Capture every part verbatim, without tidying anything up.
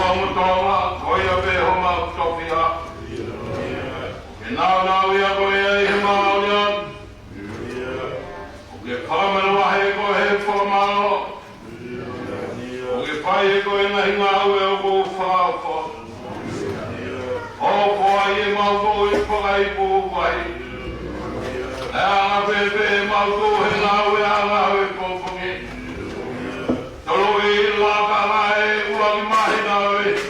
Homo toa, ko ia pē homau tofiʻa. Ke nāunauʻia koe ʻi he māʻoniʻoni. Ke fakamanavahē koe he fakamālō. Ke fai ʻe koe e ngaahi ngāue ʻoku fakaʻofoʻofa. ʻO fai ʻemau moʻui fakaipu vai. ʻE anga pē pē ʻemau tuʻu he ngāue ʻa e ngāue pongipongi. Tolu ʻi he lakanga ʻe ua ki māhina ʻo e ʻEiki.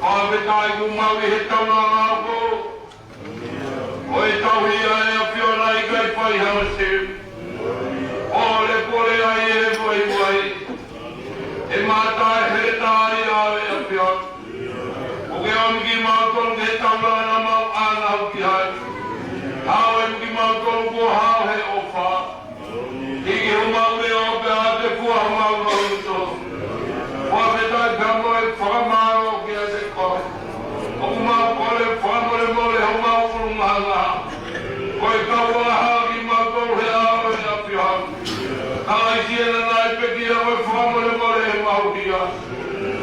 Fakafetaʻi kuo mau ʻi he taulanga ʻoku. ʻO e tauhi ʻa e ʻAfiona ʻikai fai ha masiu. ʻO le pole ai e vaivai. ʻE mata e he tai ʻa e ʻAfiona. ʻOku ke ʻomi kimautolu ke taulanga mau ʻanau ki ai. Hao ʻe kimautolu kuo hao he ʻofa. Hiki homau leʻo pea te fua homau loto. Fakafetaʻi pea mo e fakamālō kiate koe. ʻOku mau kole fakamolemole homau ʻulungaanga. Ko e kau angahala kimautolu he ʻao ʻo e ʻAfiona. Kalaisi ʻe nana ai pē kia koe fakamolemole ʻemau hia.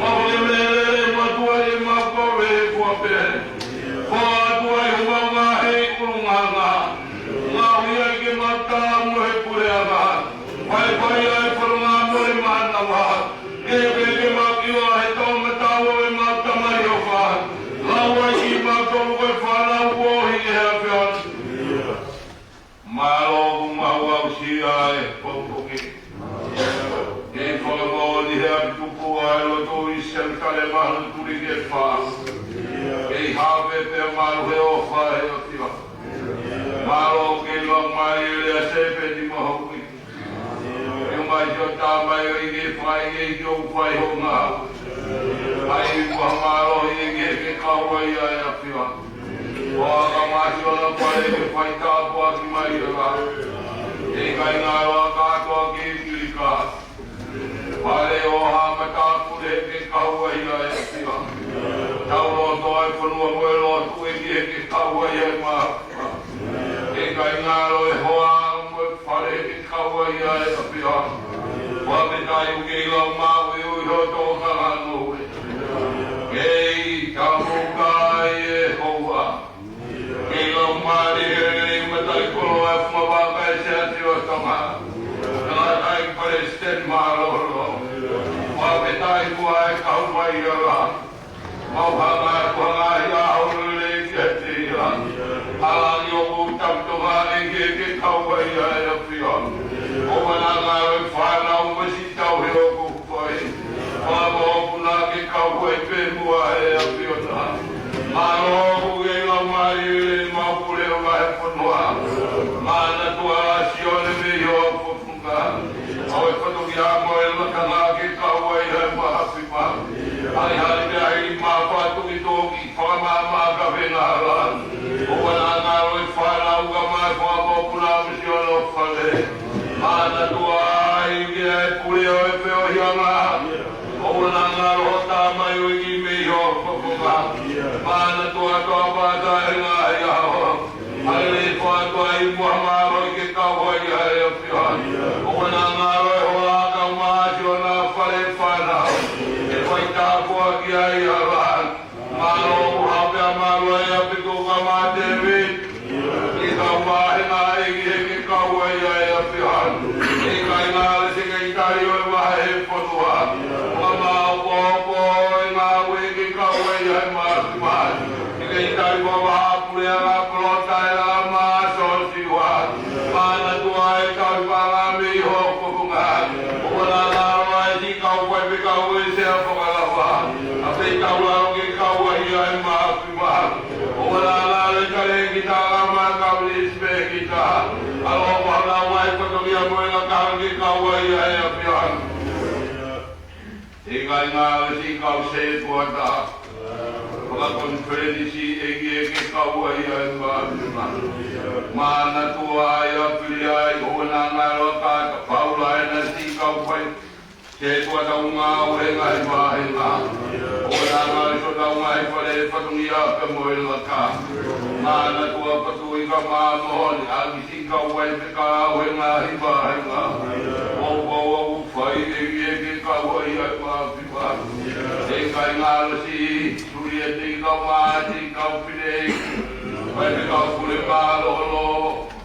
ʻOku ke meʻa lelei mo ʻOtua ʻi heʻemau kole he kuo pehē. Ko ʻOtua ʻi homau ngaahi ʻulungaanga. Ngāue ai ke mau tā mo e puleʻanga. Fai fai ai fononga mo e mānava. Ke pē ke mau ʻilo ʻa e toʻomataʻu ʻo ʻemau Tamai ʻofa. Lau ai kimautolu ko e fānau ʻoku ʻi he ʻAfiona. Mālō kuo mau aʻusia e pongipongi. Ke fakamoʻoni he ʻapi tupu ʻa e lotu ʻi Selusalema hono tuli ke fā. Ke hape pea malu he ʻofa he ʻAfiona. Mālō ke lau mai e lea Sēpeni Mahuʻi. Ke mai ki ho tamaioʻeiki fai e ki ʻoku fai ho ngāue. Ai ua mālō ʻi he ke kau ai ʻa e ʻAfiona. ʻO aka masi ʻo na fale ke fai tāpuaki mai ʻa e. ʻIkai ngalo ʻa kātoa ki Kilika. Fale ʻo ha mata pule ke kau ai ʻa e ʻAfiona. Tau loto ai fonua mo e lotu ʻEiki ke kau ai ʻa e mā. ʻIkai ngalo e hoa mo e fale ke kau ai ʻa e ʻAfiona. Fakafetaʻi ʻoku ke lau maʻu ʻi ho tokanga ngoue. Kei tamuka ʻi he hoa. Kei lau mali he lelei mataʻikoloa e funga vaka ʻe Siasi ʻo Tonga. Tangataʻeiki Palesiteni mālōlō. Fakafetaʻi kuo ʻai kau mai ʻa e Mau hanga atu ha ngaahi ʻaho lelei kiate ia. Hala ni ʻoku tapu Tonga ʻEiki ke kau ai ʻa e ʻAfiona. ʻOua naʻa ngalo e fānau mo e siʻi tauhi ʻoku fai. Fakamoʻoni ke kau ai pē muʻa ʻa e ʻAfiona. Mālō ʻoku ke lau mai ʻi he mau pule ʻo e vahefonua. Manatua ʻa Sione mei ho ʻo e fatongia mo e lakanga ke kau ai ʻa e mahafi ma. Halihali pea hili ma fatu ki toki fakamāmā ka venga hala. ʻOua naʻa ngalo e fānau ka mai fua mo puna misiona ʻo fale. Manatua ai ke ai pule ʻo e feohiʻanga. ʻOua naʻa ngalo ho tamaioʻeiki mei ho fofonga. Manatua toa pata e ngaahi ʻaho. Hale le fua tua i mua mālō ʻi ke kau ai ʻa e ʻAfiona. ʻOua naʻa ngalo e hoa kau mā Siona fale fānau. ʻE fai tāpuaki ai ʻa e hala. Mālō ʻoku hao pea mālō e ʻapi tuʻu ka mā Tēvita. ʻI kau vāhenga ʻEiki ke kau ai ʻa e ʻAfiona. ʻIkai ngalo e sekelitali ʻo e vahefonua. Ka mā ʻoku ʻoku ʻi ngāue ke kau ai ʻa e mafimafi. ʻIkai tali mo vā puleʻanga polota e la mā Sosiua. Manatua e tau panga mei ho fofonga. ʻOua naʻa ngalo ai siʻi kau faifekau ʻe sea fakalava. ʻA pei tau lalo ke kau ai ʻa e mafimafi. ʻOua naʻa ngalo e kale ki tala ma kau lisipeki ta. ʻAlo pahana mai fatongia mo e lakanga ke kau ai ʻa e ʻAfiona. ʻIkai ngalo e siʻi kau setuata. Fakakonifelenisi ʻEiki ke kau ai ʻa e mafimafi. Manatua ai ʻa pili ai ʻoua naʻa ngalo ka ta paula e na siʻi kau fai. Setuata ʻo ngāue ngaahi vāhenga. ʻOua naʻa ngalo e sota ʻo ngaahi fale fatongia pea mo e laka. Manatua patu ʻi ka mā moʻoni ʻa ki siʻi kau faifekau he ngaahi vāhenga. ʻOku ʻoku fai ʻEiki ke kau ai ʻa e mafimafi. Kāinga ʻo Siʻi Sulieti kae ʻumaʻā siʻi kau fefine, Faifekau Pule Mālōlō,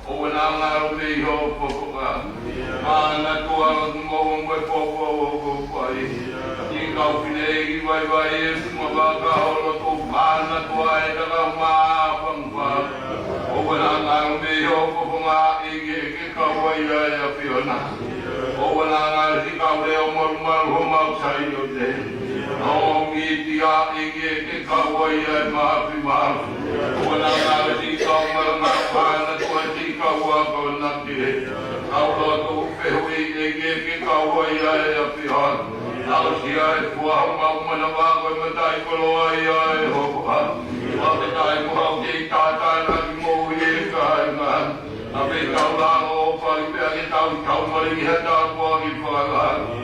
ʻoua naʻa ngalo mei hoʻo fofonga. Manatua ʻa e moʻui mo e pōpoaki ʻoku fai. Siʻi kau fefine ʻi Vaivai, ʻi he funga vaka ʻo loto, manatua e takau māfana. ʻOua naʻa ngalo mei hoʻo fofonga, ʻEiki, ke kau ai ʻa e ʻAfiona. ʻOua naʻa ngalo siʻi kau leʻo malumalu homau Saiote. ʻO miti ʻa e ʻEiki, ke kau ai ʻa e mafimafi. ʻOua naʻa ngalo siʻi kau malanga, manatua siʻi kau akonaki. Kau lotu fehuʻi, ʻEiki, ke kau ai ʻa e ʻAfiona. Aʻusia e fua homau manava ko e mataʻikoloa ia ʻo e ʻOtua. Fakafetaʻi mo haʻu ke tātānaki moʻui e kāinga. Kae pehē tau lalo ʻo fai pea ke tau tau mai ki ha tāpuaki fakalangi.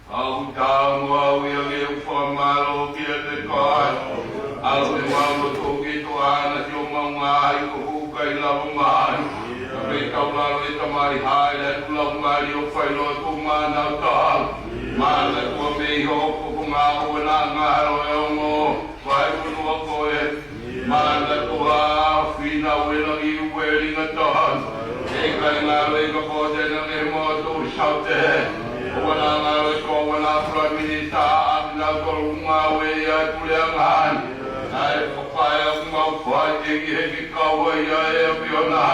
ʻOku tau ʻomi ʻa e fakamālō kiate koe. ʻAlu ʻemau lotu ki he toʻa ʻa siʻomau ngaahi ʻoku ʻikai lava mai. Kae pehē tau lalo, ʻe Tamai, hāʻele atu, Laumālie ʻo fai lotu maʻa nautolu. Manatua mei hoʻo fofonga, ʻoua naʻa ngalo e ongo vahefonua ko ē. Manatua ʻa Fīnau ʻEna ki Uelingatoni. ʻE ʻikai ngalo e kapote na ke motu saute. ʻOua naʻa ngalo e Kōvana, Prime Minister, ʻa kinautolu ʻoku ngāue ʻi he puleʻanga ni. Naʻe fakaʻamu ʻemau fai, ʻEiki, ke kau ai ʻa e ʻAfiona.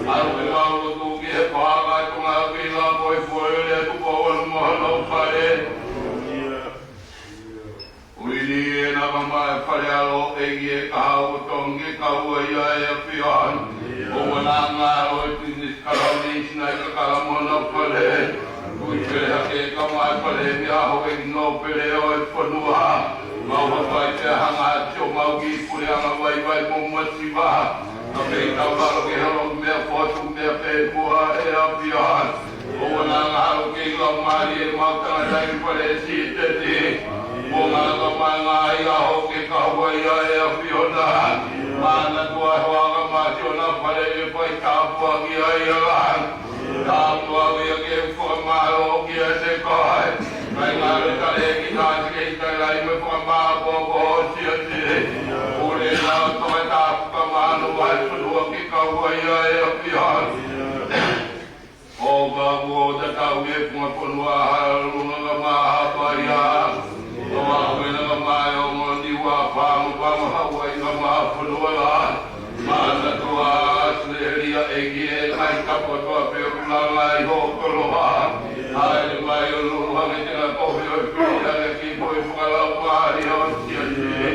ʻAlu ʻemau lotu ki he Paʻanga ʻo Tonga, ki he Lākoifoi, ʻo lea tuku ʻo ʻono mo hono fale. ʻUini ʻena kama e fale ʻalo, ʻEiki, ʻe kahaʻu ʻo Tonga ke kau ai ʻa e ʻAfiona. ʻOua naʻa ngalo e Pilinisi Kalauni, Sinai Kakala mo hono fale. Kui pele hake kama e fale ʻi he ʻaho ʻEiki nōpele ʻo e fonua. Mau hapai pea hanga ʻo ʻomai ki he puleʻanga vaivai mo masiva. Kae pehē tau lalo ki he holo meʻa fotu, meʻa pē kua e ʻAfiona. ʻOua naʻa ngalo ke lau mai ʻemau tangataʻeiki palesiteni. Mo ngalo mai ngaahi ʻaho ke kau ai ʻa e ʻAfiona. Manatua e hoa ka mati ʻona fale ke fai tāpuaki ai ʻa langi. Tau tuʻu ia ke fakamālō kiate koe. Kae ngalo tale ki tāti ke itai lai mo e fakamālō ko ʻo Siasi. Pule lau toka tāpuka mano vai fonua ke kau ai ʻa e ʻAfiona. ʻO ka kuo tatau e funga fonua, Honolulu, Ngakama, Haʻapai, ʻo aʻu ʻena mai ʻo Niua, Pago, Pago, Hawaii, Ngakama, fonua la. Manatua ʻAositelēlia, ʻEiki, ʻe kai kapotoa pē ʻoku langa ʻi hoʻo koloa. Hāʻele mai ʻo lulu hake tenga kofi ʻo e pili hake ki poi fakalaumālie ʻo Siasi.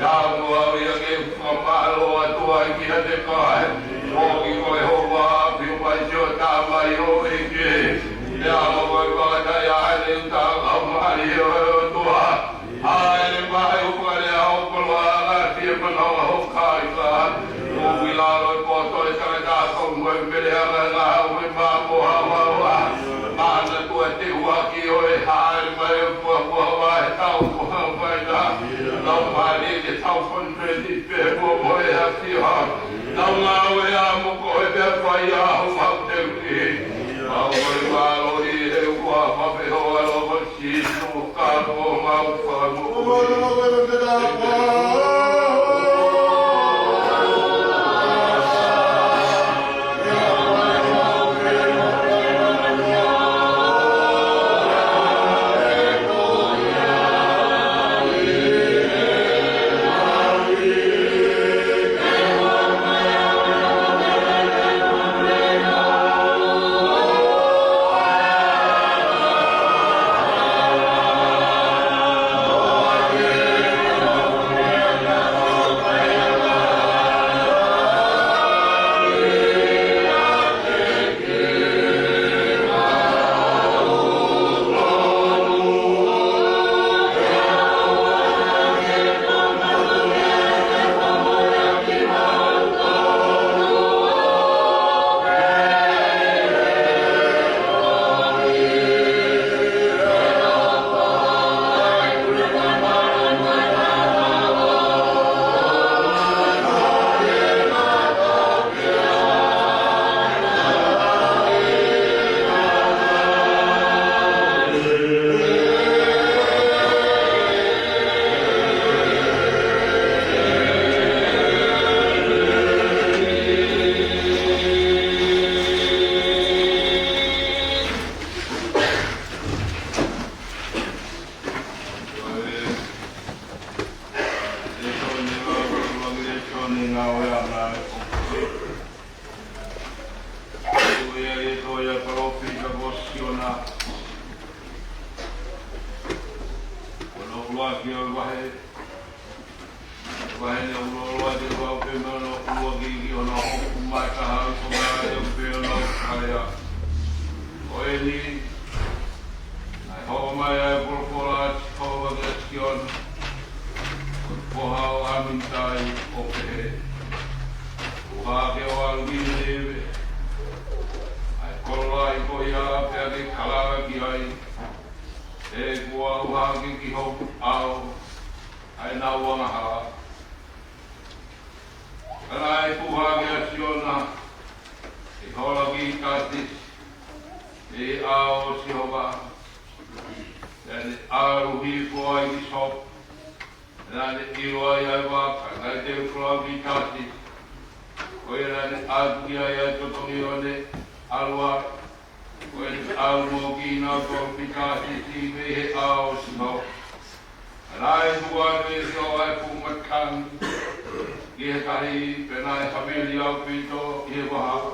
Tau noa ia ke fakamālō atu ai kiate koe. Foki koe ʻEhova, ʻafio mai siʻo Tamai ʻo e ʻEiki. Pea mo koe fakataha ʻa e ʻEiki, Laumālie ʻo e ʻOtua. Hāʻele mai ʻo fakalea hoʻo koloa, ka fie fanongo hoʻo kāinga. Kuo ʻi lalo e poto e tangata ko mo e mele anga ngāue mo haohaoa. Manatua e teuaki ʻo e hāʻele mai ʻo e fuofua vahe tau ko hau mai na. Laumālie ke tau konfesi pē mo e ʻAfiona. Tau ngāue ʻa mo koe pea fai ʻa homau teuaki. Mau ʻofa ʻi he mālohi ʻe ua, pea pehē ʻo ʻaloʻofa Sīsū ka ko homau Fakamoʻui. ʻo Pita mo Siona. Ko hono ʻuluaki ʻo e vahe, vahe ni ʻoku loloa ʻi he vahe pē mei hono ʻuluaki ki hono hongofulu mā taha, ko e vahe ʻoku pehē hono fakalea: Ko eni, naʻe hoko mai ʻa e folofola ʻa Sihova kia Siona, ko e foha ʻo ʻAmitai, ʻo pehē: ʻUluaki ke ʻalu ki Ninive, ʻa e kolo lahi ko ia, pea ke kalanga ki ai, he kuo ʻalu hake ki hoku ʻao ʻa ʻenau angahala. Ka naʻe tuʻu hake ʻa Siona ʻi he hola ki Tāsisi, ʻi he ʻao ʻo Sihova, pea ne ʻalu hifo ai ki Sopa. Naʻa ne ʻilo ai ʻa e vaka naʻe teu folau ki Tāsisi, ko ia naʻa ne ʻatu ki ai ʻa e totongi ʻo ʻene ʻalu ai. Ko ʻene ʻalu mo kinautolu ki Tāsisi mei he ʻao ʻo Sihova, naʻe tuku atu ʻe Sihova ʻa e fuʻu matangi ki he tahi, pea naʻe havili ʻaupito ʻi he vahaʻa.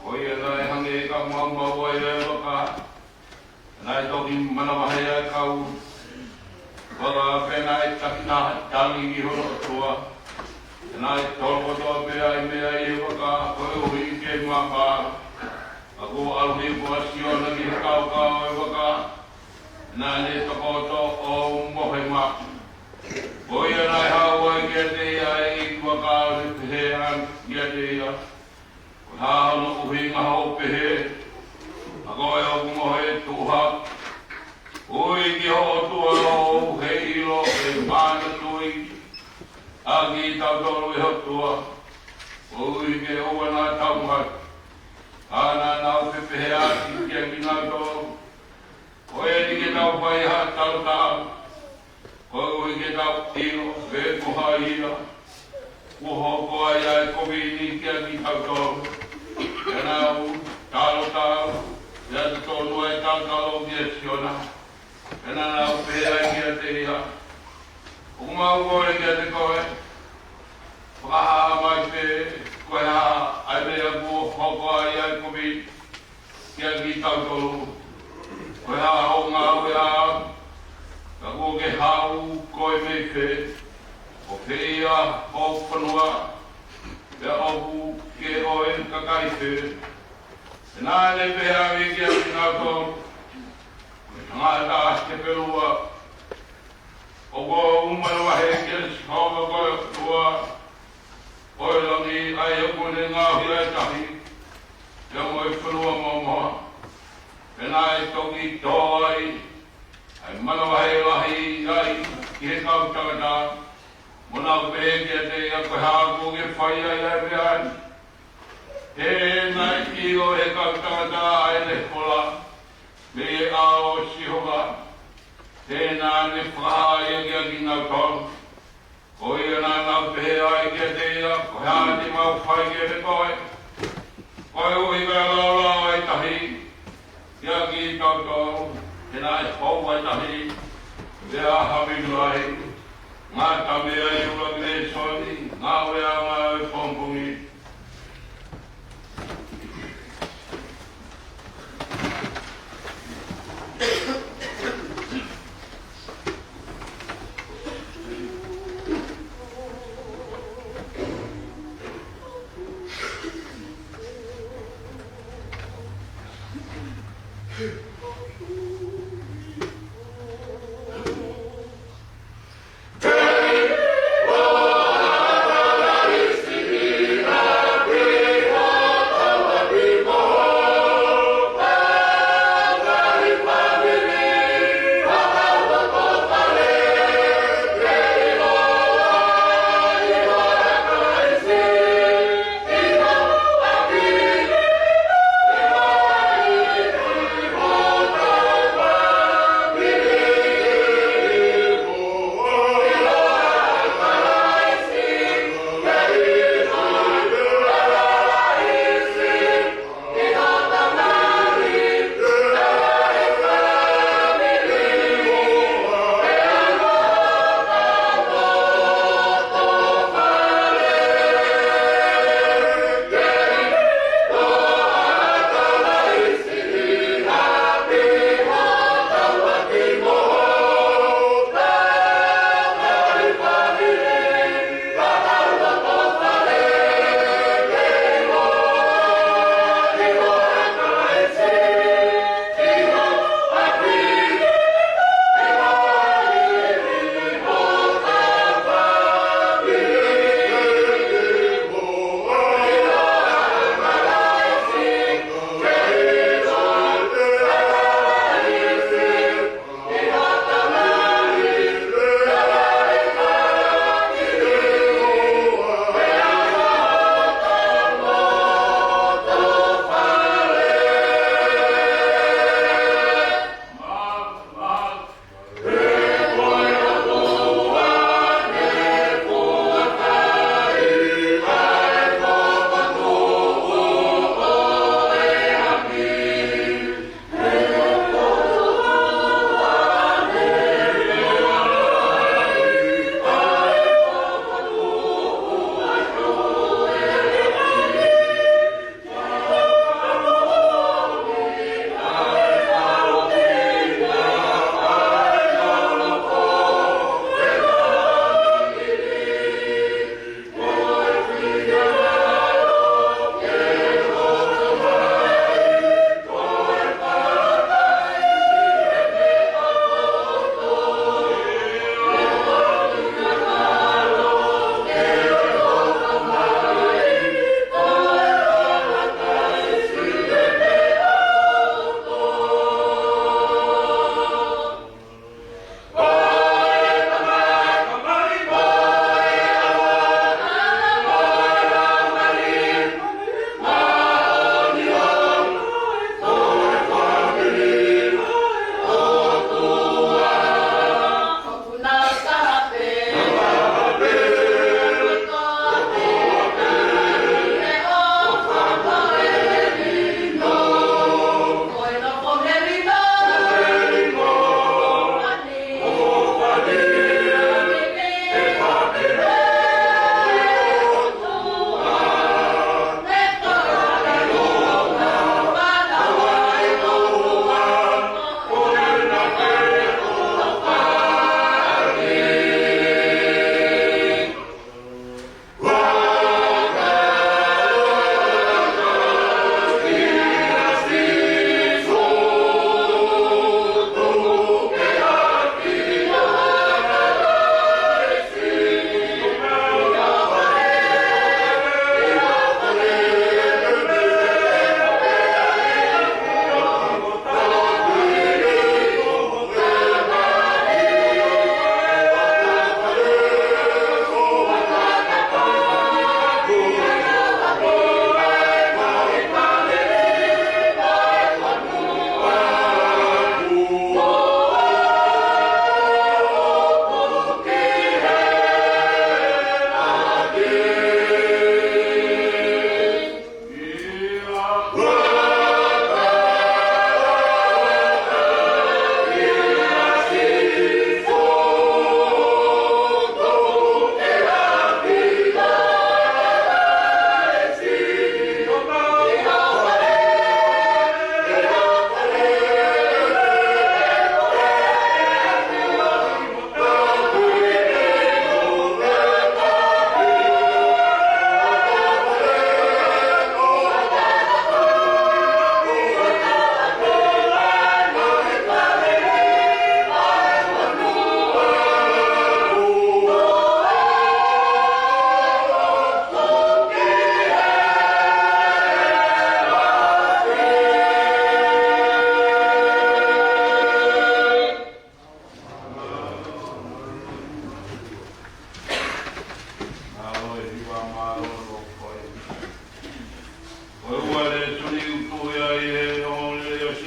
Ko ia naʻe hangē ka maumau ai ʻa e vaka, naʻe toki manavahē ʻa e kau vaka, pea naʻe takitaha tangi ki hono ʻOtua. Naʻe tolo kotoa pē ʻa e meʻa ʻi he vaka, koeʻuhi ke mapa. Ka kuo ʻalu hifo ʻa Siona ki he kaukau ʻo e vaka, naʻa ne tokoto ʻo mohe maʻu. Ko ia naʻe haʻu ai kiate ia ʻa e ʻeiki vaka, ʻo ne pehē ange kiate ia: Ko e hā hono ʻuhinga hoʻo pehē, ʻa koe ʻoku mohe, tuʻu hake? Ui ki ho ʻOtua ʻoʻou, he ʻilo ʻe manatuʻi ʻa kitautolu ʻe he ʻOtua, koeʻuhi ke ʻoua naʻa tau mate. Ka naʻa nau fepehēʻaki kiate kinautolu: Ko eni ke tau fai ha talotalo, koeʻuhi ke tau ʻilo pe ko hai ia kuo hoko ai ʻa e kovi ni kiate kitautolu. Pea nau talotalo, pea totonu ʻa e talotalo kia Siona. Pea naʻa nau pehē ai kiate ia: ʻOku mau kole kiate koe, fakahā mai pē ko e hā ʻa e meʻa kuo hoko ai ʻa e kovi kiate kitautolu. Ko e hā hoʻo ngāue ʻaʻau, ka kuo ke haʻu koe mei fē? Ko fē ia ho fonua, pea ʻoku ke ʻo e kakai fē? Pea naʻa ne pehē ange kiate kinautolu: Ko e tangata Hepelū au. ʻOku ou manavahē kia Sihova ko e ʻOtua ʻo e langi, ʻa ia ʻoku ne ngaohi ʻa e tahi, pea mo e fonua momoʻa. Pea naʻe toki tō ai ʻa e manavahē lahi ai ki he kau tangata, mo nau pehē kiate ia: Ko e hā kuo ke fai ai ʻa e meʻa ni? He naʻe ʻilo ʻe he kau tangata ʻa ʻene hola mei he ʻao ʻo Sihova, he naʻa ne fakahā ia kiate kinautolu. Ko ia naʻa nau pehē ai kiate ia: Ko e hā te mau fai kiate koe, koeʻuhi kae laulao ʻa e tahi kiate kitautolu? He naʻe hou ʻa e tahi, pea havili lahi. Ngata meʻa ʻi he ʻuluaki lēsoni, ngāueʻanga ʻo e pongipongi.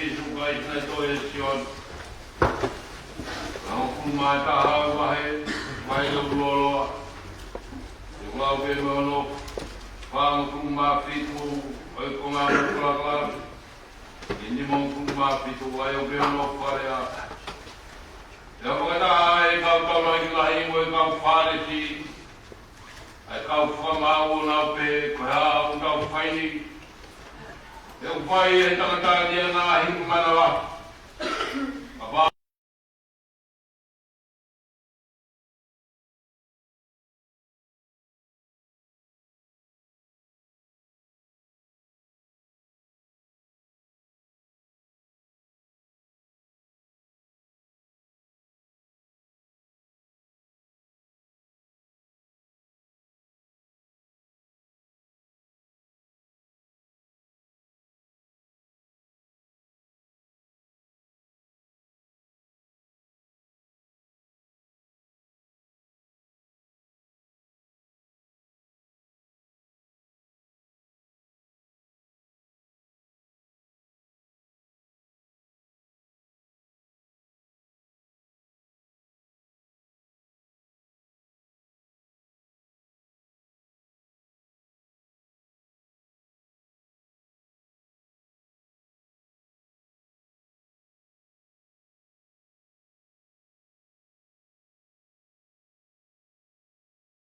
Sīsū Kalaisi naʻe tohi ʻe Sione. Hongofulu mā taha ʻo e vahe, vahe ʻuluaki. Te u lau pē mei hono fāngofulu mā fitu ʻo e konga ʻo e Kalakalaka, ki he nimangofulu mā fitu, ʻa ia ʻoku pehē hono fakalea. Pea fakataha e kau taulaʻeiki lahi mo e kau Fālesi, ʻa e kau fakamaau ʻo nau pehē, Ko e hā ʻoku tau fai ni? He ʻoku fai ʻe he tangata ni ʻa e ngaahi mana lahi. Kapau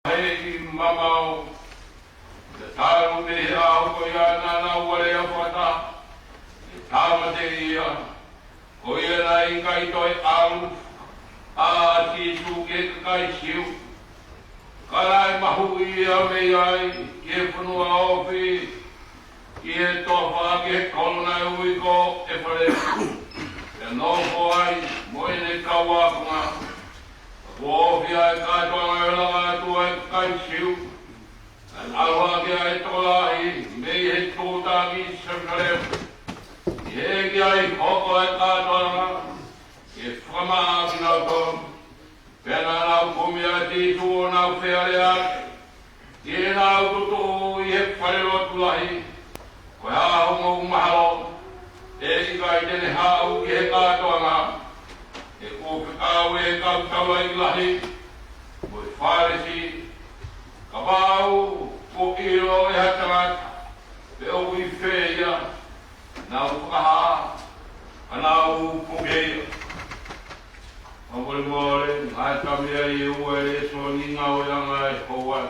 He ʻi mamao, ʻi he talu mei he ʻaho ko ia naʻa nau alea fakataha, ʻe tāmateʻi ia. Ko ia naʻe ʻikai toe ʻalu ʻa Sīsū ki he kakai Siu, ka naʻe mahuʻi ia mei ai ki he fonua ofi, ʻi he toafa ki he kolo naʻe ui ko ʻEfalema, pea nofo ai mo ʻene kau ākonga. Ka kuo ofi ʻa e kātoanga ʻo e langa atu ʻa e kakai Siu, naʻe ʻalu hake ʻa e tokolahi mei he tūʻuta ki Selusalema, ʻi he ʻeiki ai hoko ʻa e kātoanga, ke fakamaʻa kinautolu. Pea naʻa nau kumi ʻa Sīsū ʻo nau fealeaʻaki, ʻi heʻenau tutuʻu ʻi he falelotu lahi. Ko e hā hoʻomou mahalo, ʻe ʻikai te ne haʻu ki he kātoanga? He kuo fekau ʻe he kau taulaʻeiki lahi mo e Fālesi, Kapau kuo ʻilo ʻe ha tangata pe ʻoku ʻi fē ia, nau fakahā, ka nau puke ia. Mamolemole, ngaahi tamaioʻeiki, ʻa e lēsoni Ngāueʻanga ʻo e houa ni.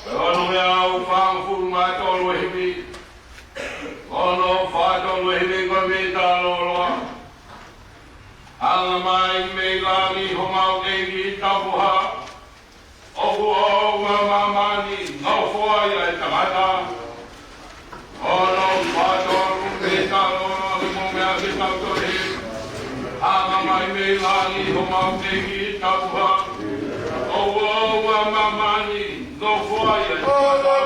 Ko e onongeau fāngofulu mā tolu ʻo e himi, ono fā tolu ʻo e himi, ko e mita loloa. Hanga mai mei langi, homau ʻEiki tapuhā, ʻoku ʻoua ʻa māmani, nofo ai ʻa e tangata. Ono fā tolu, mita loloa, ʻi he mea ke tau tohi. Hanga mai mei langi, homau ʻEiki tapuhā, ʻoku ʻoua ʻa māmani, nofo ai ʻa e tangata.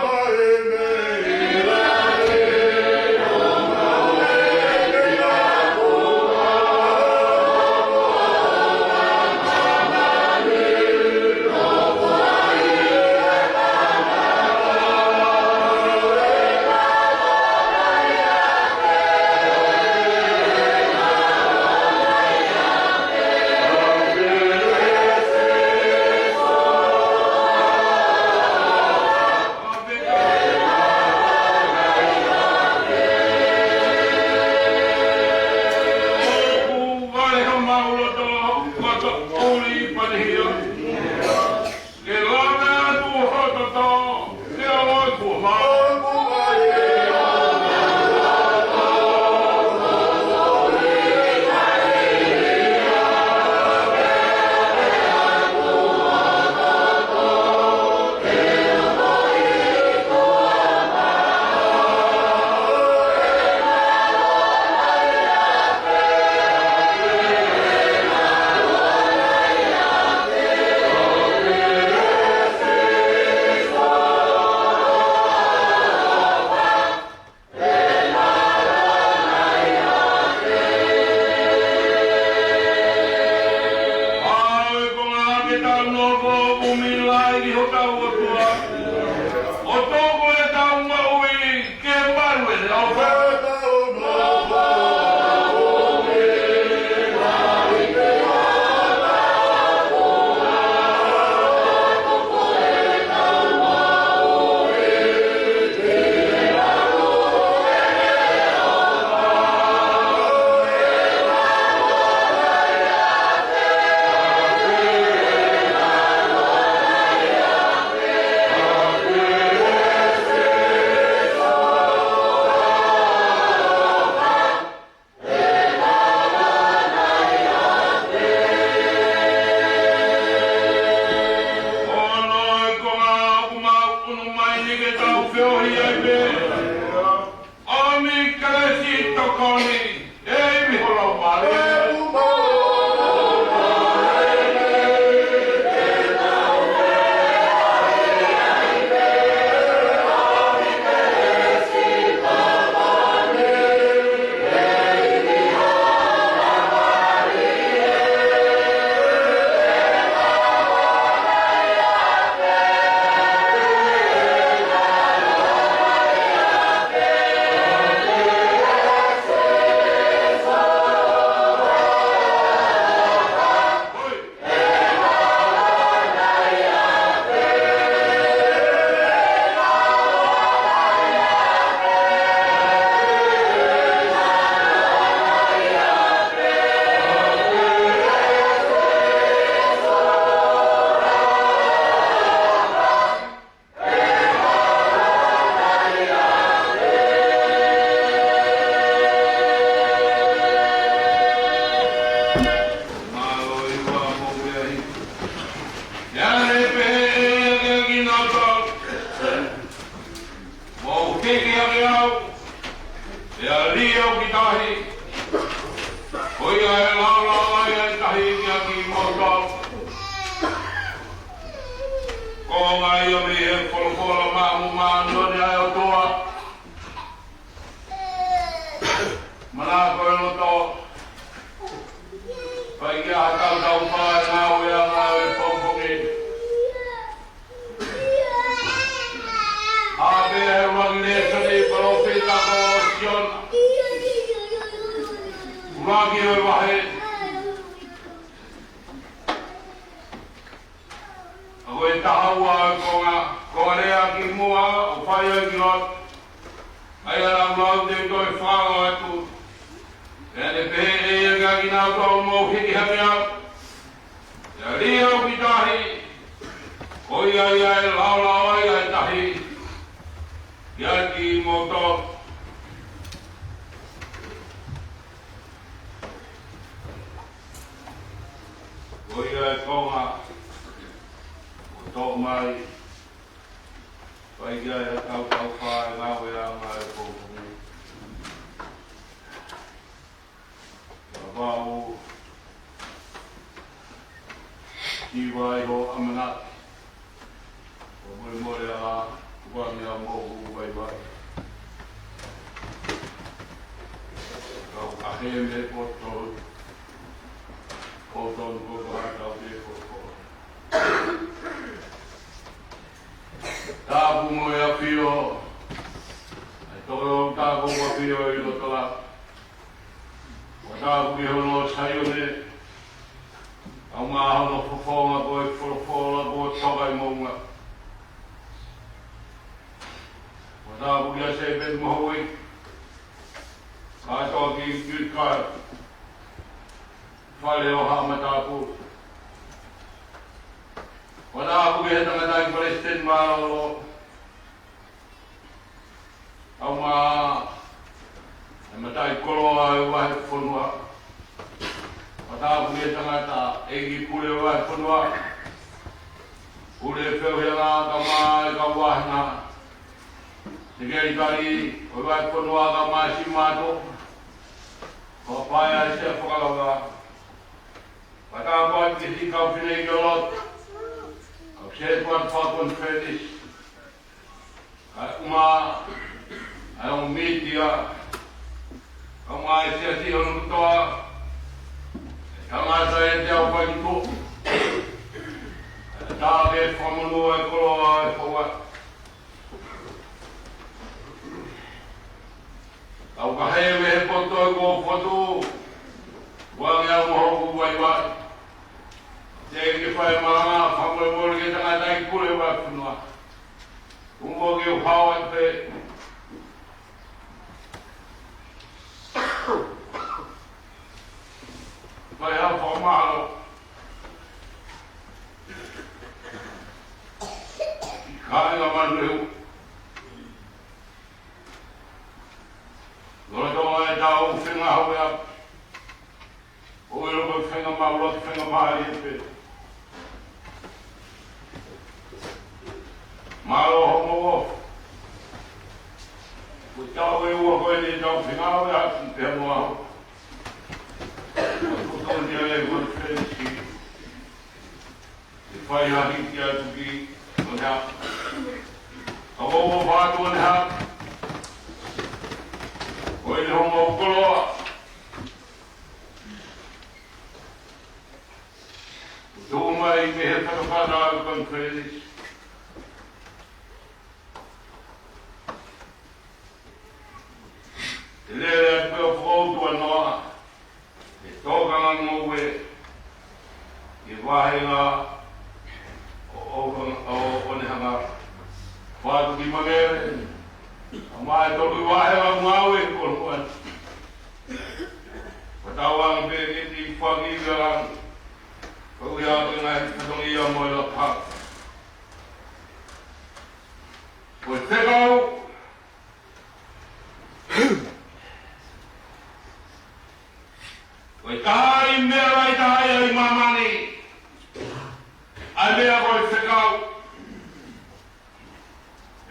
ʻO tuku ʻetau moʻui ke malu ʻene ʻofa. Ko hono ʻuhinga ʻoku mau ʻunu mai ni ke tau feohi ai pē. ʻOmi kelesi, tokoni, ʻEiki, ho Laumālie. Mālō ʻi he ʻofa mo e ʻEiki. ʻIa, ʻe pehē ʻe ia kiate kinautolu: Mou hiki hake au, pea lī au ki tahi, ko ia ʻe laulauʻi ai ʻa e tahi kiate kimoutolu. Ko e konga ia mei he folofola maʻa mo māʻoniʻoni ʻa e ʻOtua. Manako e loto, fai ki ai ha tautau fai ngāue ʻa e ngāue pongipongi. ʻA e pehē ʻe he ʻuluaki lēsoni, palōfita ko Siona. ʻUluaki ʻo e vahe. ʻA ko e taha ua ʻo e konga, ko e lea ki muʻa ʻo fai ai ki loto. ʻA ia ʻoku mau toe toe fakaʻoatu. Pea ne pehē ʻe ia kiate kinautolu: Mou hiki hake au, pea lī au ki tahi, ko ia ia ʻe laulauʻi ai ʻa e tahi kiate kimoutolu. Ko ia e konga ʻoku toʻo mai, fai ki ai ha tautau fai ngāue ʻa e ngāue pongipongi. Kapau ʻoku ʻi ai hoʻo ʻamanaki, ʻo molemole ā, tukuange au mo hoku vaivai. Kau kahe me poto, poto, poto, ha tau te poto. Tāpuni mo e ʻafio, ʻa e tokotaha ko e ʻafio ʻi loto lahi. Fakatapu ki hono Saione, kae ʻumaʻā hono fofonga ko e folofola kuo toka ʻi moʻunga. Fakatapu kia Sēpeni Mohuʻi, kātoa ki, ki ka fale ʻo haʻa matāpule. Fakatapu ki he tangataʻeiki palesiteni mālōlō, kae ʻumaʻā e mataʻikoloa ʻo e vahefonua. Fakatapu ki he tangataʻeiki pule ʻo e vahefonua, pule feohiʻanga, kae ʻumaʻā e kau vāhenga, sekelitali ʻo e vahefonua, kae ʻumaʻā e siʻi mātuʻa, kau paea, siʻa fakalava. Fakatapu ki he siʻi kau fineʻeiki ʻo loto, kau sētuata fakakonifelenisi, kae ʻumaʻā ʻa e ongo mītia, kae ʻumaʻā e siasi hono kotoa, e tangata ʻiate au fai ki tuʻa, e Tau ke fakamonū e koloa ʻo e houa. Tau ka hē mei he poto ʻi hoʻo fotu. Ua nge au mo hoku vaivai. Te ke fai malanga fakamolemole ki he tangataʻeiki pule ʻo e fonua. Kuo ke u hao ai pē. Fai ha fakamālō. Kāinga Manurehu. Lolotonga ʻetau fengāueʻaki, ʻoku ʻilo ko e fenga maʻu ʻaki, fenga mālie pē. Mālō hoʻomou ʻofa. Ko e taʻu ʻe ua ko eni ʻetau fengāueʻaki pea mo au. Ko e tokoni ʻa e konifelenisi. ʻE fai ha hiki atu ki ʻOneha. Ka ʻoku ou ʻofa atu ʻOneha. Ko eni hoʻomou koloa. Tuʻu mai mei he fatafata ʻo e konifelenisi. ʻE lele atu pē ʻo fakautuanoa ʻe he tokanga ngoue ki he vāhenga ʻo, ʻo, ʻo, ʻo ʻOneha. Fatu ki Mangere, ʻa mai tolu vāhenga ngāue ko luan. Fatau ange pē ke ti faki ʻi langi. Ko ia ke ngaahi fatongia mo e lapa. Ko e fekau. Ko e taha ʻi he meʻa lahi taha ia ʻi māmani, ʻa e meʻa ko e fekau.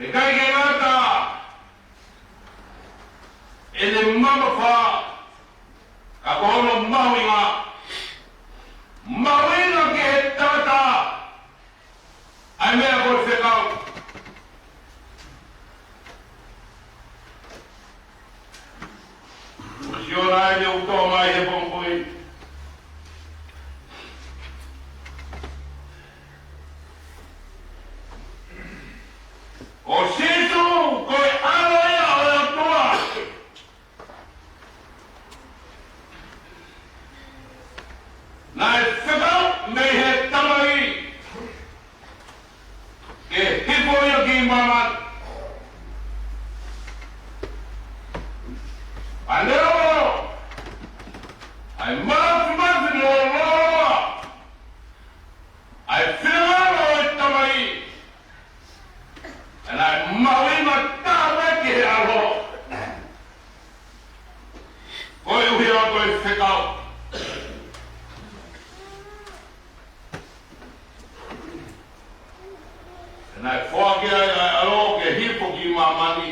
ʻIkai ke ngata ʻene mamafa, ka ko hono mahuʻinga. Mahuʻinga ki he tangata ʻa e meʻa ko e fekau. Siona ʻi he uto mai he pongipongi. Ko Sīsū ko e ʻAlo ia ʻo e ʻOtua. Naʻe fekau mei he Tamai ke hifo ia ki māmani. ʻA e leo, ʻa e māfimafi mo e lōloa, ʻa e finangalo ʻo e Tamai. ʻA ia naʻe mahuʻinga taha pē ki he ʻAlo. Koeʻuhi ko e fekau. ʻA ia naʻe foaki ai ʻa e ʻAlo ke hifo ki māmani.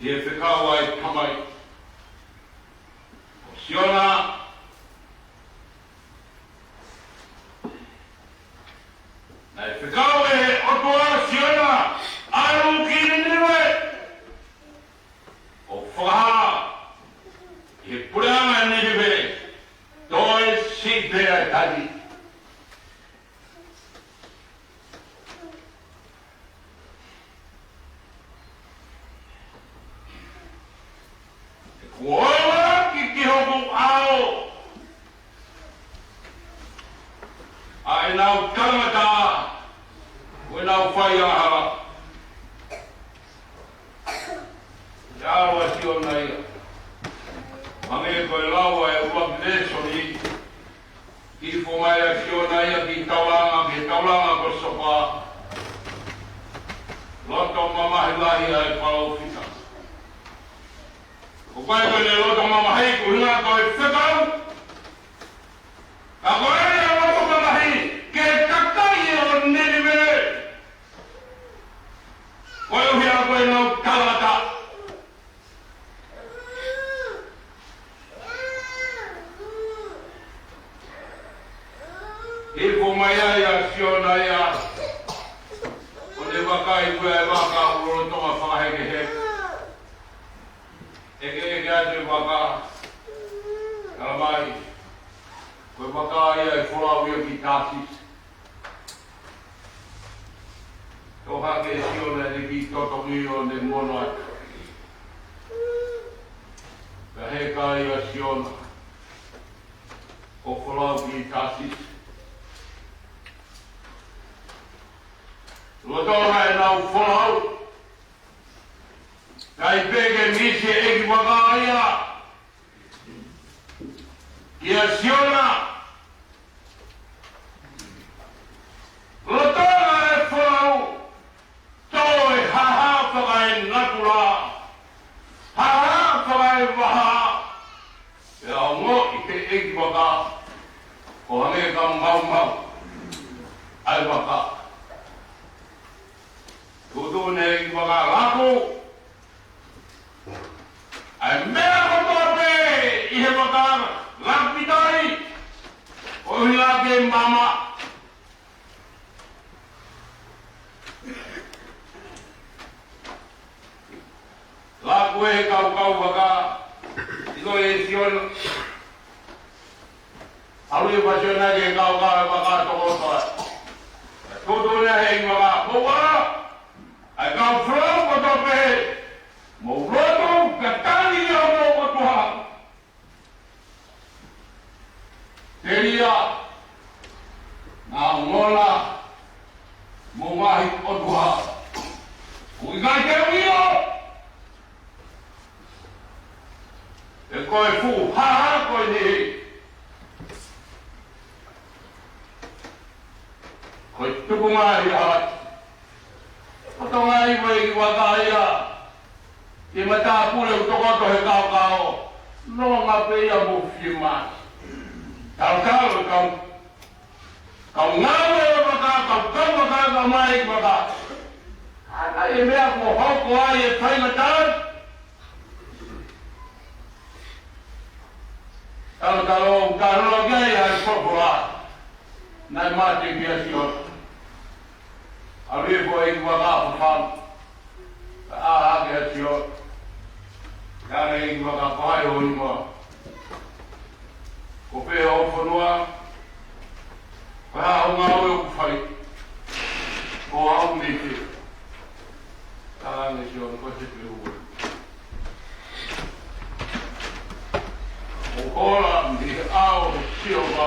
ʻI he fekau ʻa e Tamai. Ko Siona, naʻe fekau ʻe he ʻOtua kia Siona, ʻalu ki Ninive, ʻo fakahā ki he puleʻanga ʻo Ninive, toe siʻi pē ʻa e tali. Kuo ʻoua ki, ki hoku ʻao ʻa ʻenau tangata, ʻo ʻenau faiangahala. ʻE ʻalu ʻa Siona ia. Hangē ko e lau ʻa e ʻuluaki lēsoni, hifo mai ʻa Siona ia ki he taulanga, ki he taulanga ko Sopa. Loto mamahi lahi ʻa e palōfita. ʻOku ʻikai ko ʻene loto mamahi koeʻuhinga ko e fekau. Ka ko ʻene loto mamahi ki he kakai ʻo Ninive. Koeʻuhi ko ʻenau tangata. Hifo mai ai ʻa Siona ia, ʻo ne vakai ko e vaka ʻoku lolotonga fakahekeheke. ʻEkeʻeke atu e vaka, tala mai, Ko e vaka ia ʻe folau ia ki Tāsisi. Toʻo hake ʻe Siona ʻene kiʻi totongi ʻo ne mono atu. Pea heka ai ʻa Siona ʻo folau ki Tāsisi. Lolotonga ʻenau folau, ʻikai pē ke misi e ʻeikivaka ia kia Siona. Lolotonga e folau, toe hāhā fakaenatula, hāhā fakaevaha, pea ongoʻi ʻe he ʻeikivaka ʻo hangē ka maumau ʻa e vaka. Tuʻutuʻuni ʻe he ʻeikivaka, laku ʻa e meʻa kotoa pē ʻi he vaka, laku ki tahi, ʻo ʻuhinga ki he maama. Laku e kaukau vaka, ʻilo ʻe Siona. ʻAlu ʻa Siona ke kaukau e vaka tokoto. Tuʻutuʻuni ʻe he ʻeikivaka, mou ʻā, ʻa e kau folau kotoa pē, mou lotu, ka tali ʻa homou ʻOtua. Telia, naʻa mo na, mo e ngaahi ʻotua, ʻoku ʻikai te u ʻilo. He ko e fuʻu hāhā ko eni, ko e tukunga ia ʻo e ʻeikivaka ia ki he matāpule ʻoku tokoto he kaukau. Nonga pē ia mo fiemālie. Tautau kau, kau ngāue ʻo e vaka, kau kau vaka, kau mai vaka. ʻA ia ko e meʻa kuo hoko ai e faingataʻa. Tautau, tautau ki ai ʻa e folofola naʻe mate kia Siona. ʻAlu e foʻi ʻeikivaka ʻo fafanga. Ka ʻā hake ʻa Siona, ka ne ʻeikivaka, ko hai ho hingoa? Ko fē ho fonua? Ko e hā hoʻo ngāue ʻoku fai? Ko au mei fē? Talaange ʻe Siona, ko Sepehueli. ʻOku ou ola mei he ʻao ʻo Sihova.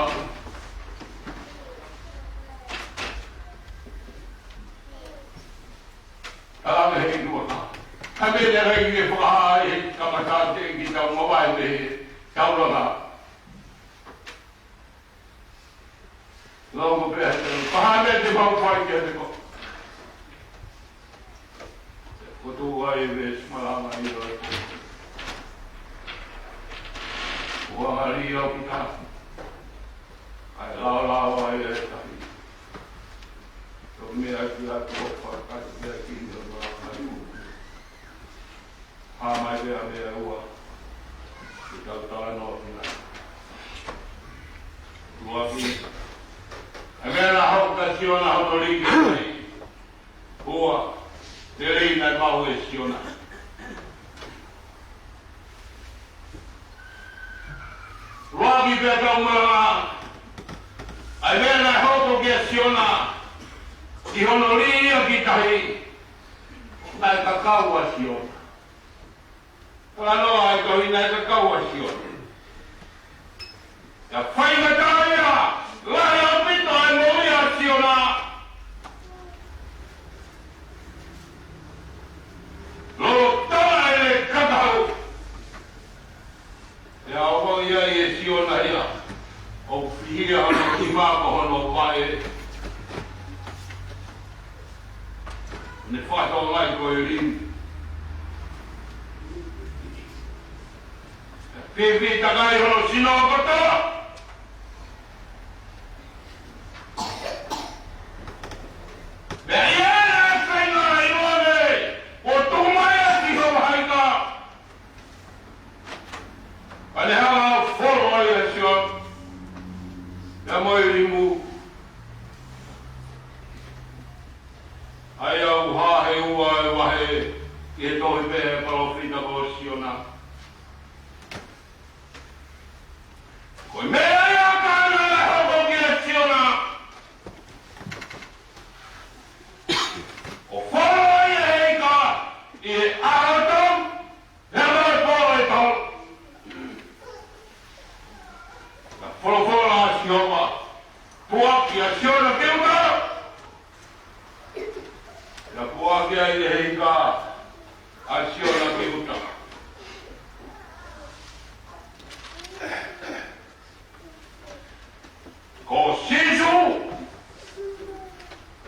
Talaange ʻe he ʻeikivaka, ka mei he ʻeiki ke fakahā ʻe he kamata teʻeki ke tau mavahe mei he taulanga. Longo pē ʻa e tau, ko e hā e meʻa te mau fai kiate koe? Ko e tuʻu ai e veesi malanga ʻi loto. Ua ngali au kita. ʻA e laolao ai e tahi. Toki meʻa ki atu ʻo fakakata ki ai ki he malanga ʻi loto. Hā mai pē ʻa e meʻa ʻe ua. Ke tau talanoa ki ai. ʻUluaki, ʻa e meʻa naʻe hoko kia Siona hono lī ki tahi. Ua, telei naʻe maʻu ʻe Siona. ʻUluaki pē ʻetau malanga, ʻa e meʻa naʻe hoko kia Siona ʻi hono lī ia ki tahi. Naʻe kakau ʻa Siona. Talanoa ʻa e tohi, naʻe kakau ʻa Siona. Ka faingataʻa ia, lahi ʻaupito e moʻui ʻa Siona. Lolotonga ʻene kakau, ʻe aʻu ia ʻe Siona ia ʻo fihia hono nima mo hono vaʻe. Ne fakatokangaʻi ko e lī. Fifi takai hono sino kotoa. Pea ʻi heʻene feinga ʻi muʻa, ʻo tuku mai ʻa Sihova ʻi he ika. Pea ne hanga ʻo folo ai ʻa Siona. Pea mo e limu. ʻA ia ʻoku hā he ua e vahe ʻi he tohi pē ʻa e palōfita ko Siona. Ko e ʻia Siona ki ʻuta. Naʻe puaki ai ʻe he ika ʻa Siona ki ʻuta. Ko Sīsū,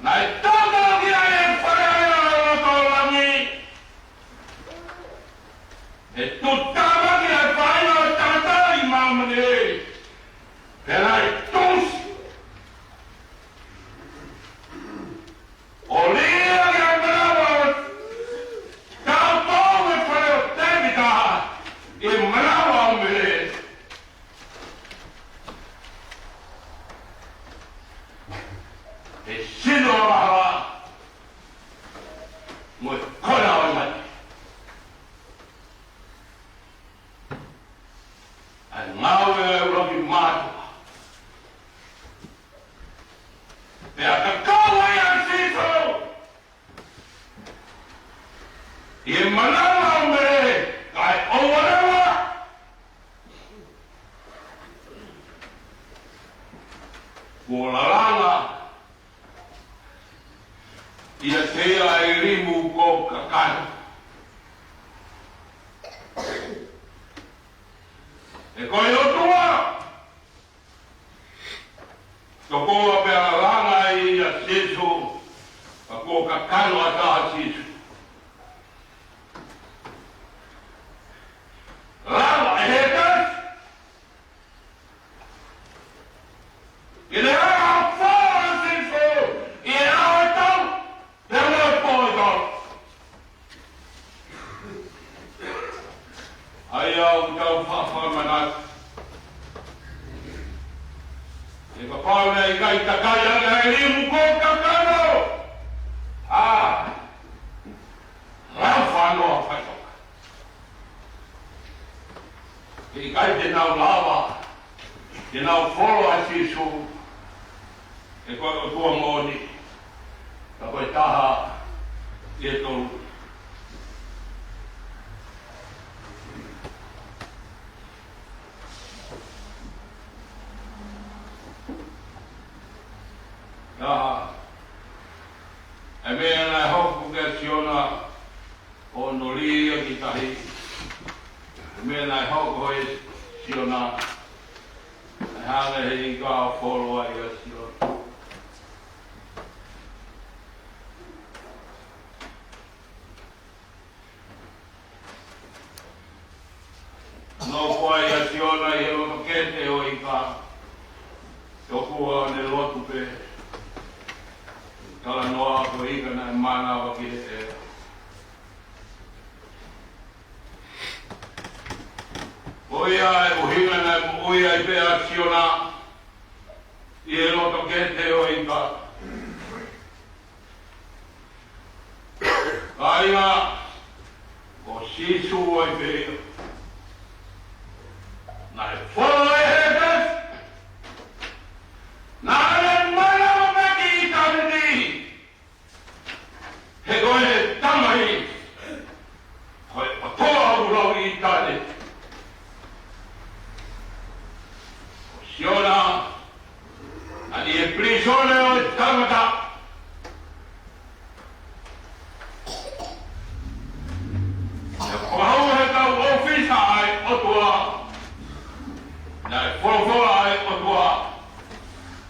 naʻe tōtō ki ai e fale ʻa e loto langi. ʻE tuʻutāmaki ʻa e faʻahinga ʻo e tangata ʻi māmani. Pea naʻe tuʻusi ʻo lī ʻaki ʻa e manava ʻo e tautau ʻo e fale ʻo Tēvita ʻi he manava ʻo Mele. ʻE sino ʻa e hala mo e kona ʻo e mate. ʻA e ngāue ʻa e ʻuluaki mātuʻa. Pea kakau ai ʻa Sīsū ʻi he manava ʻo Mele, kae ʻoua leva kuo lalanga ʻiate ia ʻa e limu kuo kakano. He ko e ʻOtua, tokua pea langa ai ʻa Sīsū, ka kuo kakano ʻatā ʻa Sīsū. Langa ʻe he tasi. Ke ne hanga ʻo folo ʻa Sīsū ʻi he ʻaho ʻe tolu, pea mo e pō ʻe tolu. ʻA ia ʻoku tau faʻa fakamanatu, he kapau naʻe ʻikai takai ʻaki ʻa e limu kuo kakano, ʻa, lau fanoa faitoka. He ʻikai te nau lava ke nau folo ʻa Sīsū, he ko e ʻOtua moʻoni, ka ko e taha ʻi he tolu. Taha, ʻa e meʻa naʻe hoko kia Siona, ʻo noli ia ki tahi. Ko e meʻa naʻe hoko ʻe Siona, naʻe hanga ʻe he ika ʻo folo ai ʻa Siona. Nofo ai ʻa Siona ʻi he loto kete ʻo e ika, tokua ʻene lotu pē, talanoa ko e ika naʻe mānava ki he ʻea. Ko ia ʻa e ʻuhinga naʻe moʻui ai pē ʻa Siona ʻi he loto kete ʻo e ika. Kāinga, ko Sīsū ai pē ia. Naʻe folo ʻe he tasi. Naʻe mānava pē ki ʻitāniti. He ko e Tamai, ko e ʻOtua ʻoku lau ʻi ʻitāniti. Ko Siona, naʻe ʻi he pilīsone ʻo e tangata. Naʻe fakahū he kau ʻōfisa ʻa e ʻOtua. Naʻe folofola ʻa e ʻOtua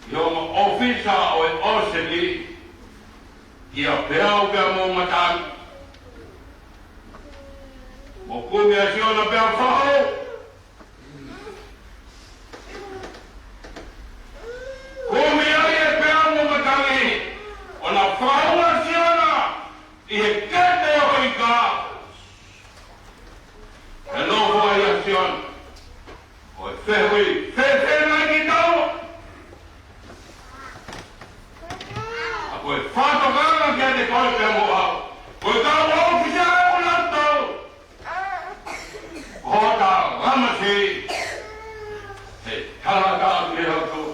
ʻi hono ʻōfisa ʻo e ʻōseni, ʻia peau pea mo matangi. Mo kumi ʻa Siona pea fakahū. Kumi ai ʻa e peau mo matangi, ʻo na fakahū ʻa Siona ʻi he kete ʻo e ika. Pea nofo ai ʻa Siona. Ko e fehuʻi, fēfē nai kitaua? ʻA ko e fakatokanga kiate koe pea mo au. Ko e kau ʻōfisa ʻoku nau tau. Ko hota lamasi, he talata ʻa e ʻOtua.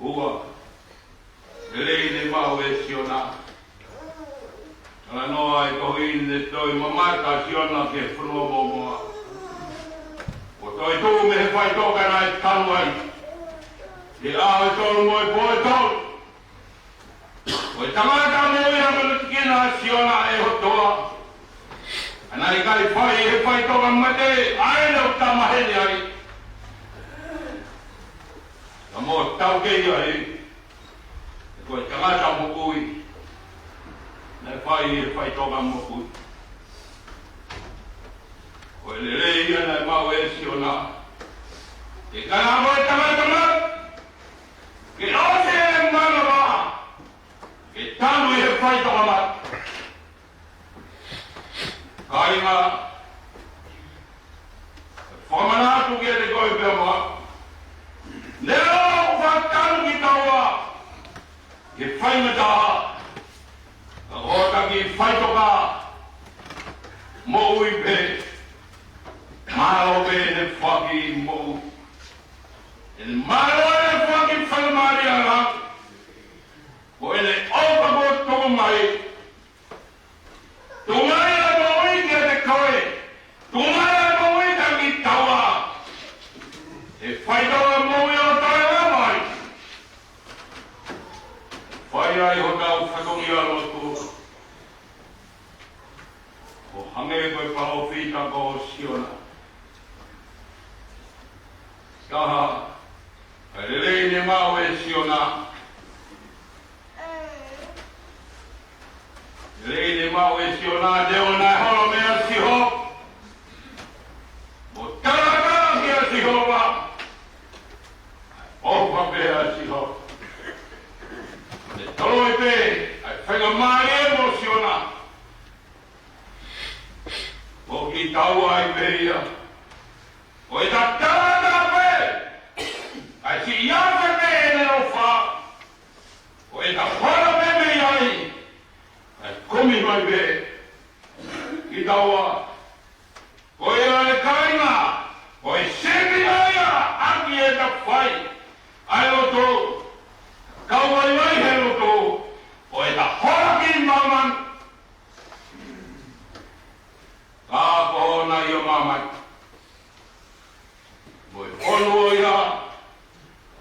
Ua, lelei ne maʻu ʻe Siona. Talanoa ʻa e kohi ne toe mamata ʻa Siona ki he fonua mōmoa. faitoka naʻe talu ai ʻi he ʻaho ʻe tolu mo e pō ʻe tolu. Ko e tangata moʻui ʻa e matakina ʻa Siona ʻe ʻOtua. ʻA ia naʻe ʻikai fai ʻi he faitoka mate, ʻa ē naʻa ku tama heni ai. Ka mou taukei ai, ko e tangata moʻui naʻe fai ʻi he faitoka moʻui. Ko e lelei ia naʻe maʻu ʻe Siona. Ke kana mo e tangata mate, ke ʻosi e manava, ke tanu ʻi he faitoka mate. Kāinga, fakamanatu kiate koe pea mo au. Neongo ʻoku fakatanu kitaua ʻi he faingataʻa, ka ko hotau kiʻi faitoka moʻui pē, mālō pē ʻene foaki moʻui. ʻEne mālō ʻene foaki faingamālie ʻa e ʻaho. Ko ʻene ʻofa kuo tuku mai. Tuku mai ʻa e moʻui kiate koe. Tuku mai ʻa e moʻui kiate kitaua. ʻE faitoka moʻui ʻo toe lava mai. Fai ai hotau fatongia lotu. ʻO hangē ko e palōfita ko Siona. Taha, ʻa e lelei naʻe maʻu ʻe Siona. Lelei naʻe maʻu ʻe Siona, neongo naʻe holo mei a Sihova. Mo talatala kia Sihova. ʻOfa pē ʻa Sihova. Ne toloi pē ʻa e faingamālie mo Siona. Ko kitaua ai pē ia. Ko e talatala pē. ʻA e siʻi afe pē ʻene ʻofa. Ko e talatala pē mei ai. ʻA e kumi mai pē. Kitaua. Ko ia ʻe kāinga, ko e sivi ʻa ia ʻaki ʻeta fai ʻa e lotu, kau vaivai he lotu, ko ʻeta hola ki māmani. Ka ko hono ʻi māmani. Mo e fonu ʻo ia,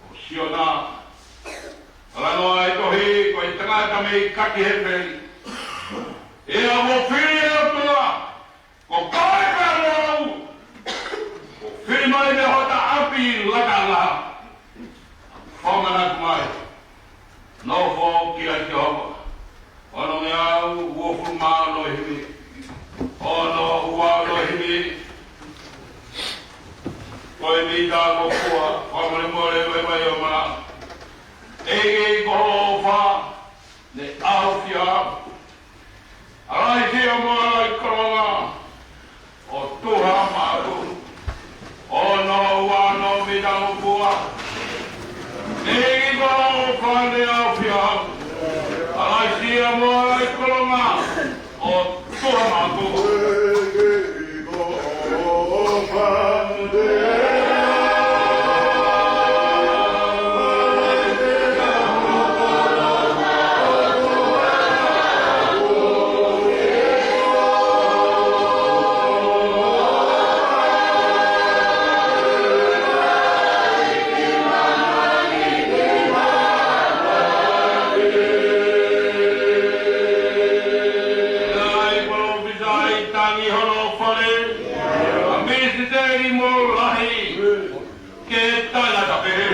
ʻo Siona. Talanoa e tohi, ko e tangata mei Kati Hefeli. ʻE ʻa mo fili ʻe ʻOtua, ko koe pea mo au. Ko fili mai mei hota ʻapi lata lahi. Fakamanatu mai. Nofo kia Sihova. Ono ngeau uofulu mā ono himi. Ono ua ono himi. Ko e mita ko fua, fakamolemole mai mai o ma. ʻEiki ko ho ʻofa, ne ʻaofia au. Alaisia mo alaikologa, ʻo tuha maʻaku. Ono ua ono mita mo fua. ʻEiki ko ho ʻofa ne ʻaofia au. Alaisia mo alaikologa, ʻo tuha maʻaku. Ai, palōfita ʻi tangi hono fale, ʻa Misiteli mo Lahi, ke tangata pehē.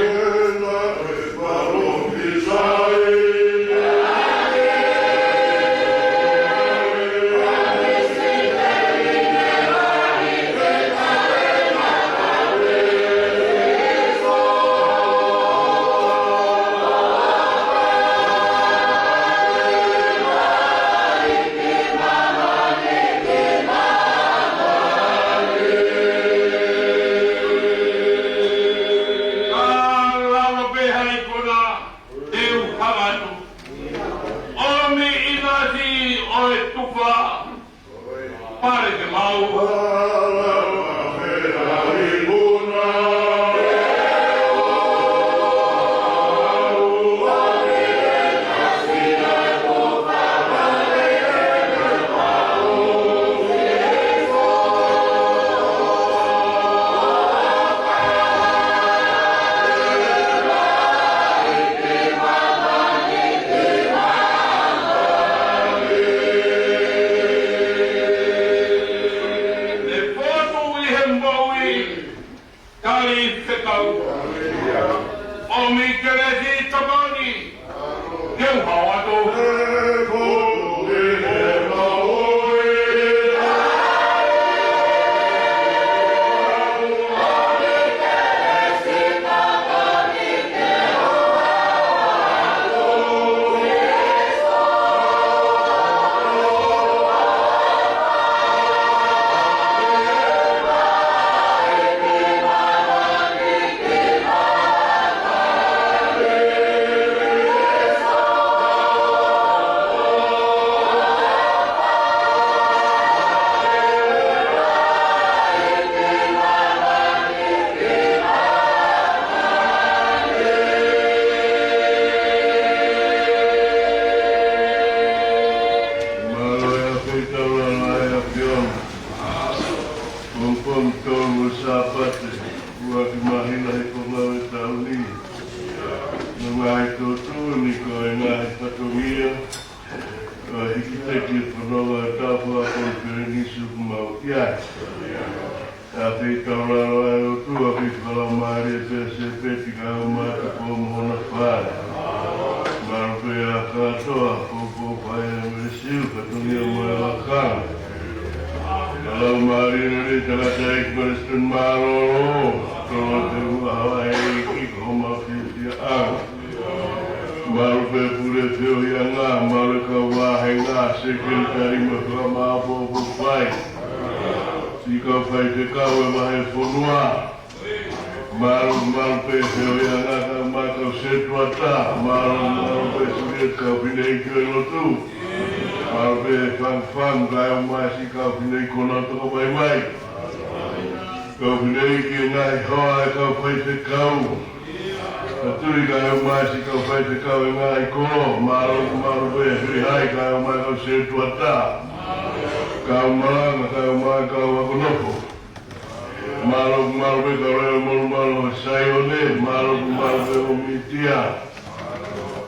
Tali fekau. ʻOmi kelesi tokoni. Ke u hao atu. Mālō e ʻAfio ʻi he taulalo ʻa e ʻAfiona. Pongipongi tolu ʻo e Sāpate, ʻuluaki māhina he konga ʻo e taʻu ni. Ko e ngaahi tuʻutuʻuni ko e ngaahi fatongia ʻo e hikiteki e fononga ʻo e taʻu fakakonifelenisi ʻoku mau ʻi ai. ʻAfio ʻi he taulalo ʻa e ʻOtua, ʻAfio ʻi he fakalaumālie pē ʻa Sepeti kae ʻumaʻā ʻa Tupou mo hona fale. Mālō pē ʻa e kātoa, poupou fai ʻa e Siu, fatongia mo e lakanga. Fakalaumālie lelei tangataʻeiki mo e Palesiteni mālōlō, tolo te ua hawa e ʻEiki ko homau fiefia ʻanga. Mālō pē pule feohiʻanga, mālō e kau vāhenga, sekelitali mo e fakamāʻopoʻopo fai. Siʻi kau faifekau e vahefonua. Mālō, mālō pē feohiʻanga, kau mai kau sētuata. Mālō, mālō pē suli e kau fineʻeiki ʻo e lotu. Mālō pē fangufangu, kae ʻumaʻā siʻi kau fineʻeiki konau tokavaivai. Kau fineʻeiki e ngaahi hoa e kau faifekau. Kau tui kae ʻumaʻā siʻi kau faifekau e ngaahi kolo, mālō, mālō pē hui hai kae ʻumaʻā kau sētuata. Kau malanga kae ʻumaʻā kau akonofo. Mālō, mālō pē kau leo molumalu ʻo Saione, mālō, mālō pē ʻo Mitia.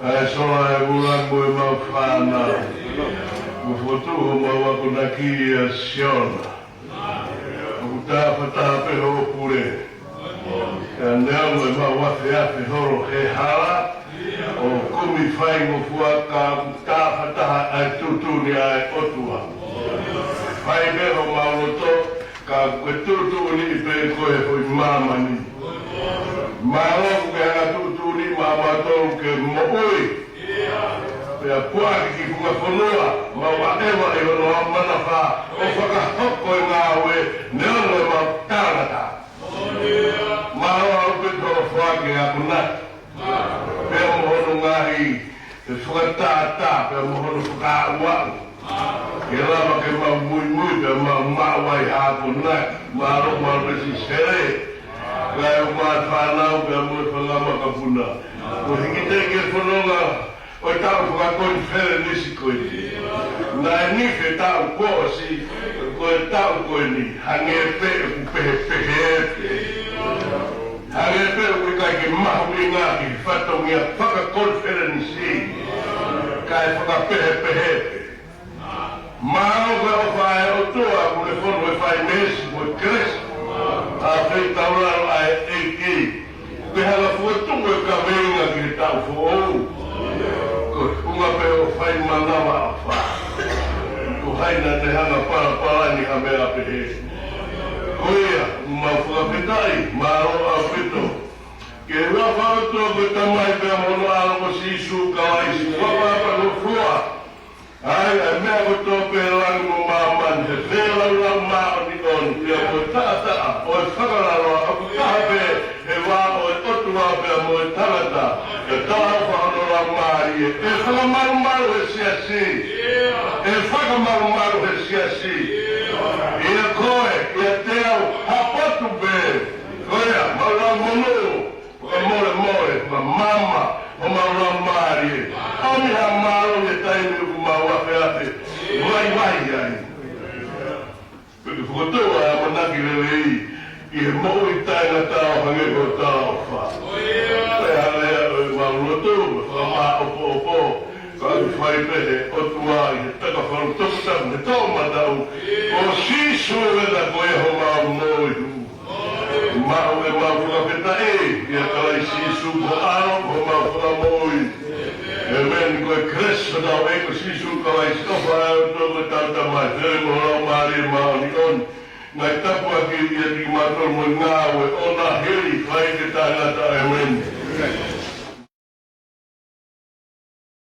ʻA e sola e vula mo e mau fānau. Mo fotu homau akonaki ʻia Siona. ʻOku tāfataha pē hoʻo pule. Ka neongo ʻemau afeafe holo he hala ʻo kumi faingofua, ka ʻoku tāfataha ʻa e tuʻutuʻuni ʻa e ʻOtua. Fai pē homau loto, ka ʻoku ke tuʻutuʻuni pē koe he foʻi māmani. Mālō ʻoku ke hanga tuʻutuʻuni maʻamautolu ke moʻui. Pea puʻaki ki funga fonua, mau ʻaʻeva ʻi hono ʻamanaki ʻo fakahoko e ngāue, neongo ʻemau tangata. Mālō ʻaupito ʻa e foaki e akonaki. Pea mo hono ngaahi fakatātā, pea mo hono fakaaʻuaʻu. Ke lava ke mau muimui, pea mau maʻu ai ha akonaki. Mālō, mālō pē siʻi Sele. Kae ʻumaʻā e fānau, pea mo e fanga makapuna. Ko e hikiteki e fononga ʻo e taʻu fakakonifelenisi ko eni. Naʻe nifi e taʻu kuo ʻosi, ko e taʻu ko eni, hangē pē ʻoku pehepehē pē. Hangē pē ʻoku ʻikai ke mahuʻinga ki he fatongia fakakonifelenisi, kae fakapehepehē pē. Mālō ko e ʻofa ʻa e ʻOtua, ʻoku ne fonu e fai meesi mo e kelesi. ʻAfio ʻi he taulalo ʻa e ʻEiki. Ke hanga fokotuʻu e kaveinga ki he taʻu foʻou. Ko e funga pē ʻo fai manavaʻofa. Ko hai naʻa ne hanga palapalani ha meʻa pehē. Ko ia, mau fakafetaʻi, mālō ʻaupito. Ke ua fakatua ko e Tamai pea mo hono ʻAlo ko Sīsū Kalaisi, ua papa no fua. ʻA ia, ʻa e meʻa kotoa pē ʻi langi mo māmani, he feilaulau māʻoniʻoni, pea mo e taʻataʻa ʻo e fakalaua, ʻoku taha pē he vā ʻo e ʻOtua pea mo e tangata, ʻe talaʻofa hono Laumālie, ʻe fakamalumalu he siasi, ʻe fakamalumalu he siasi, ʻia koe, ʻiate au, ha potu pē, ko ia, mau lau monū, fakamolemole, fakamaama, ʻo mau lau mālie. ʻOmi ha mālō he taimi ʻoku mau afeafe, vaivai ai. Pea ke fokotuʻu ʻa e ʻamanaki lelei, ʻi he moʻui taʻengata ʻo hangē ko e talaʻofa. Pea hale ʻa e mau lotu, fakamāʻopoʻopo, ka ʻoku fai pē he ʻOtua ʻi he takafalu toputapu he toʻomataʻu, ko Sīsū ena ko e homau moʻui hū. Mau e mau fakafetaʻi ʻia Kalaisi Sīsū ko e ʻAlo, ko homau Fakamoʻui. ʻĒmeni. Ko e kelesi ʻa hotau ʻEiki ko Sīsū Kalaisi, ko e ʻofa ʻa e ʻOtua, ko e talitali maʻa e Laumālie Māʻoniʻoni, ngaahi tāpuaki ʻiate kimautolu mo e ngāue ʻoʻona hili fai ke taʻengata. ʻĒmeni.